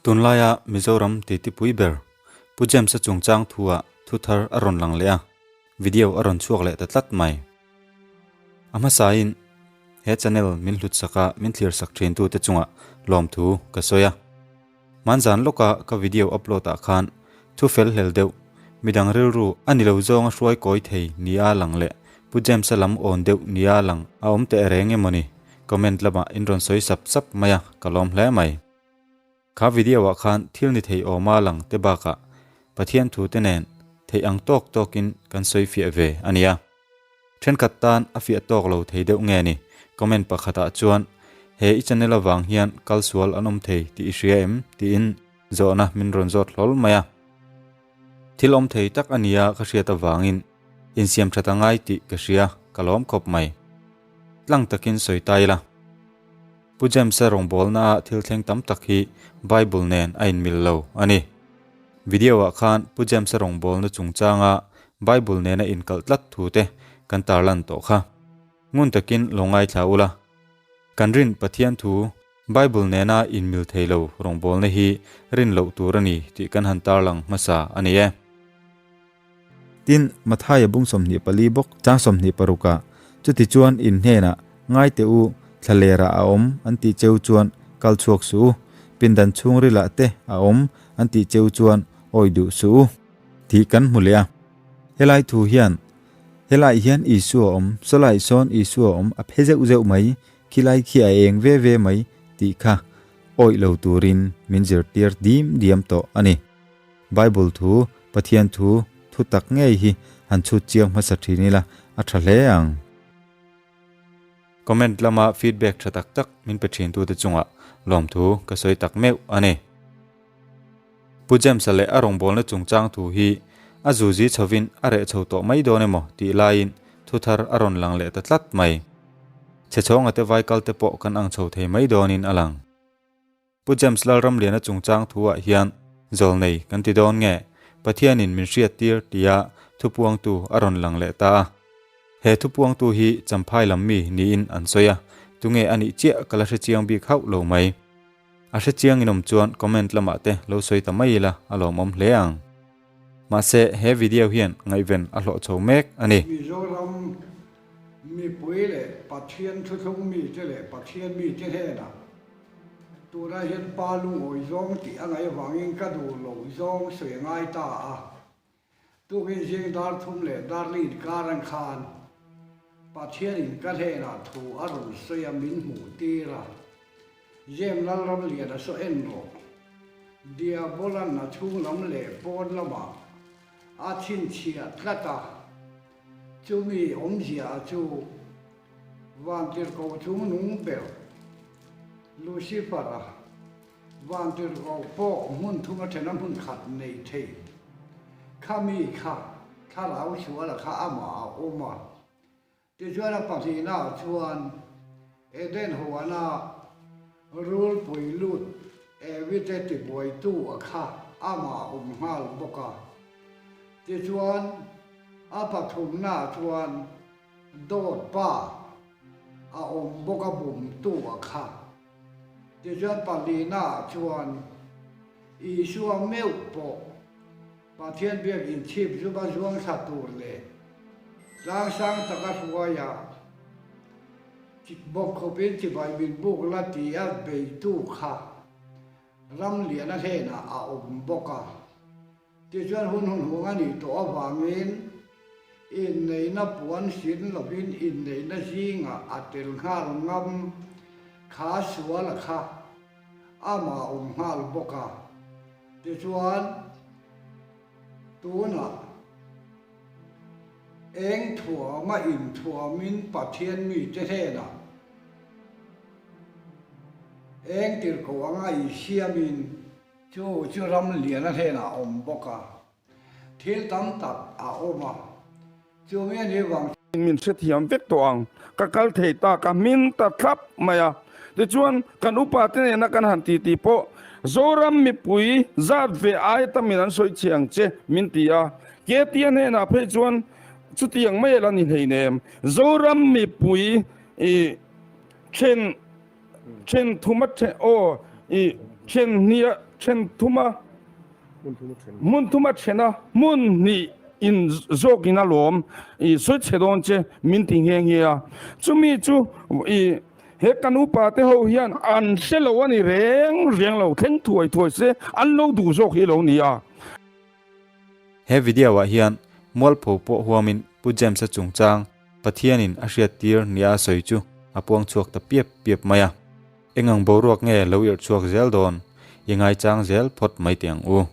Tunlaia Mizoram titipui ber Pu James-a chungchang thu-ah thu thar a rawn lang leh a, video a rawn chhuak leh ta tlat mai. A hmasain he channel min hlutsak a min thlirsak thintute chungah lawmthu ka sawi a. Hmanzan lawka ka video upload ah khan thu fel hlel deuh, midang rilru a ni lo zawnga hruai kawi thei nia lang leh Pu James-a lam awn deuh nia lang a awm teh reng emawni comment lamah in rawn sawi sap sap mai a, ka lawm hle mai. Kha video ah khan thil ni thei awma lang te bakah Pathian thu te nen theih ang tawk tawkin kan sawi fiah ve a nia. Thenkhat tan a fiah tawk lo thei deuh nge ni? Comment pakhatah chuan he i channel avang hian kal sual an awm thei tih i hria em? tiin zawhna min rawn zawt hlawl mai a. Thil awm thei tak a nia ka hriat avangin insiam that a ngai tih ka hria, ka lawm khawp mai. Tlang takin sawi ta ila. Pu James-a rawngbawlnaah thil thleng tam tak hi Bible nen a inmil lo a ni. Video-ah khan Pu James-a rawngbawlna chungchanga Bible nena inkalh tlat thu te kan tarlan tawh kha. Ngun takin lo ngaithla ula. Kan rin Pathian thu Bible nena inmil thei lo rawngbawlna hi rin loh tur a ni tih kan han tarlang hmasa a ni e. Tin, Mathaia bung 24 bawk chang 26 ah, Chutichuan in hnenah, Ngai teh u, thlalerah a awm, an tih cheu chuan kal chhuak suh u, pindan chhungrilah te a awm, an tih cheu chuan awi duh suh u. Tih kan hmu leh a. Helai thu hian, Helai hian Isua a awm, sawlai sawn Isua a awm, a phe zeuh zeuh mai, khilai khi a eng ve ve mai, tih kha awih lo turin min zirtir dim diam tawh a ni. Bible thu, Pathian thu, thu tak ngei hi han chhut chiang hmasa thin ila a tha hle ang. Comment lama feedback tha tak tak min pe thintute chungah lawmthu ka sawi tak meuh a ni. Pu James-a leh a rawngbawlna chungchang thu hi a zuzi chhovin a reh chho tawh mai dawn emaw tih laiin thu thar a rawn lang leh ta tlat mai. Chhechhawnga te vaikal te pawh kan ang chho thei mai dawnin a lang. Pu James Lalramliana chungchang thu ah hian zawlnei kan ti dawn nge? Pathianin min hriattir tia thupuangtu a rawn lang leh ta a. He thupuangtu hi Champhai lam mi niin an sawi a, tunge a nih chiah ka la hrechiang bik hauh lo mai. A hrechiang inawm chuan comment lamah te lo sawi ta mai ila a lawmawm hle ang. Mahse he video hian ngaihven a hlawh chho mek a ni. Mizoram mipui leh Pathian thuthlung mite leh Pathian mite hnenah Tunah hian pa lungawi zawng tih a ngaih avangin ka duh loh zawng sawi a ngai ta a. Tukin zing dar thum leh dar li inkar ang khan Pathianin ka hnenah thu a rawn sawi a min hmuh tir a. Jem Lalramlian a saw en rawh. Diabolan a chhung lam leh pawn lamah a chhinchhiah tlat a. Chumi awmzia chu Vantirhkoh chung nung ber Lucifer-a vantirhkoh pawh hmun thum a then a hmun khat nei thei. Kha mi kha thlarau suala kha amah a awm a. Tichuan a pahnihnaah chuan Eden huana rulpui lut Evite tibuaitu a kha amah a awm nghal bawk a. Tichuan a pathumnaah chuan Dawt pa a awm bawk a bumtu a kha. Tichuan palina ah chuan Isua meuh pawh Pathian biak inchhip zum a zuang thla tur leh tlangsang taka hruaia bawk khawpin chibai min buk la ti a beitu kha Ramliana hnenah a awm bawk a. Tichuan hun hun hung a nih tawh avangin inneihna puan sin lovin inneihna zingah a tel nghal ngam kha sual a kha amah awm nghal bawk a. Tichuan tunah eng thuama inthuamin Pathian mite hnenah eng tirhkoh anga insiamin Chu chu ram lian a hnenah a awm bawk a, thil tam tak a awm a, chu mi a nih vang. Min hrethiam vek tawh ang, ka kal thei ta, ka hmin ta thlap mai a. Tichuan, kan upa te nena kan han titi pawh Zoram mipui zat ve ai tamin an sawi chhe ang che min ti a. Ketia hnenah phei chuan chutiang mai la ni hleinem. Zoram mipui i then Then thuma then aw i then hnia Then thuma hmun thuma then a, hmun hnih in zawkin a lawm i sawi chhe dawn che min ti nghe nghe a. Chumi chu i he kan upa te ho hian an hre lo a ni reng reng lo, thleng thuai thuai se an lo duh zawk hi lo ni a. He video ah hian mualpho pawh huamin Pu James-a chungchang Pathianin a hriattir nia a sawi chu a puang chhuak ta piap piap mai a. Eng ang boruak nge lo irh chhuak zel dawn? I ngaichang zel phawt mai teh ang u.